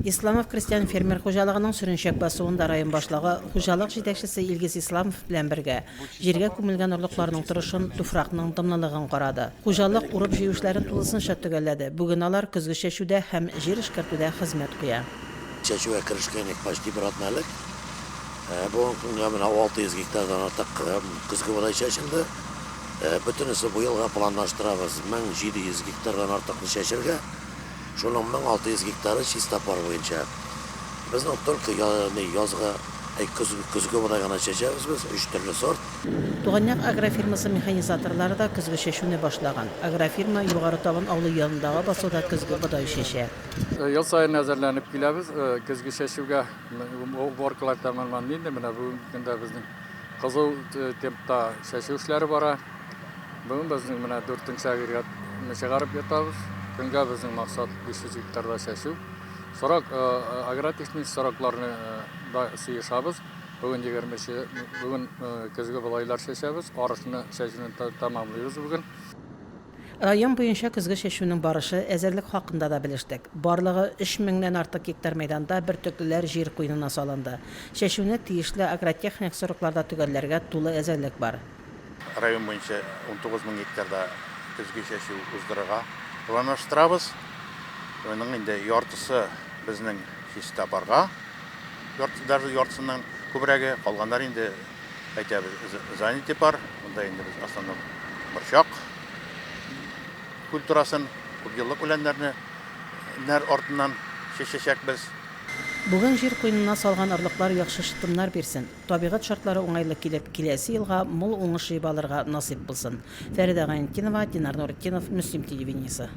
Исламов крестьян-фермер хуҗалыгының Сөренчәк басуында район башлыгы, хуҗалык җитәкчесе Илгиз Исламов белән бергә, җиргә күмелгән орлыкларның торышын, туфракның дымлылыгын карады. Хуҗалык урып-җыю эшләрен тулысынча төгәлләде, бүген алар көзге чәчүдә һәм җир эшкәртүдә хезмәт куя. Чәчүгә керешкән идек почти бер атна элек. Бүгенге көнгә менә 600 гектардан артык көзге бодай чәчелде. Бөтенесе бу елга планлаштырабыз 1700 гектардан артыкны чәчергә. Шуның 1600 гектары чиста пар буенча. Безнең только язгы, әй, көз, көзге бодай гына чәчәбез без, өч төрле сорт. Туган як агрофирмасы механизаторлары да көзге чәчүне башлаган. Агрофирма Югары Табын авылы янындагы басуда көзге бодай чәчә. Ел саен әзерләнеп киләбез көзге чәчүгә. Уборкалар тәмамланды инде. Менә бүгенге көндә безнең кызу темпта чәчү эшләре бара. Бүген безнең менә дүртенче агрегатны чыгарып ятабыз. Көнгә безнең максат 500 гектарда чәчү. Срок, агротехник срокларны да сыешабыз. Бүген 20, бүген көзге бодайлар чәчәбез. Арышны чәчүне тәмамлыйбыз бүген. Район буенча көзге чәчүнең барышы, әзерлек хакында да белештек. Барлыгы өч меңнән артык гектар мәйданда бөртеклеләр җир куенына салынды. Чәчүне тиешле агротехник срокларда төгәлләргә тулы әзерлек бар. Район буенча 19 мең гектарда көзге чәчү уздырырга планлаштырабыз. Моның инде яртысы безнең чиста парга, даже яртысыннан күбрәге, калганнар инде әйтәбез занятый пар. Монда инде без основном борчак культурасын, күпьеллык үләннәрне нәр артыннан чәчәчәкбез. Бүген җир куенына салган орлыклар яхшы шытымнар бирсен, табигать шартлары уңайлы килеп, киләсе елга мул уңыш җыеп алырга насыйп булсын. Фәридә Гайнетдинова, Динар Нуретдинов, Мөслим телевидениесе.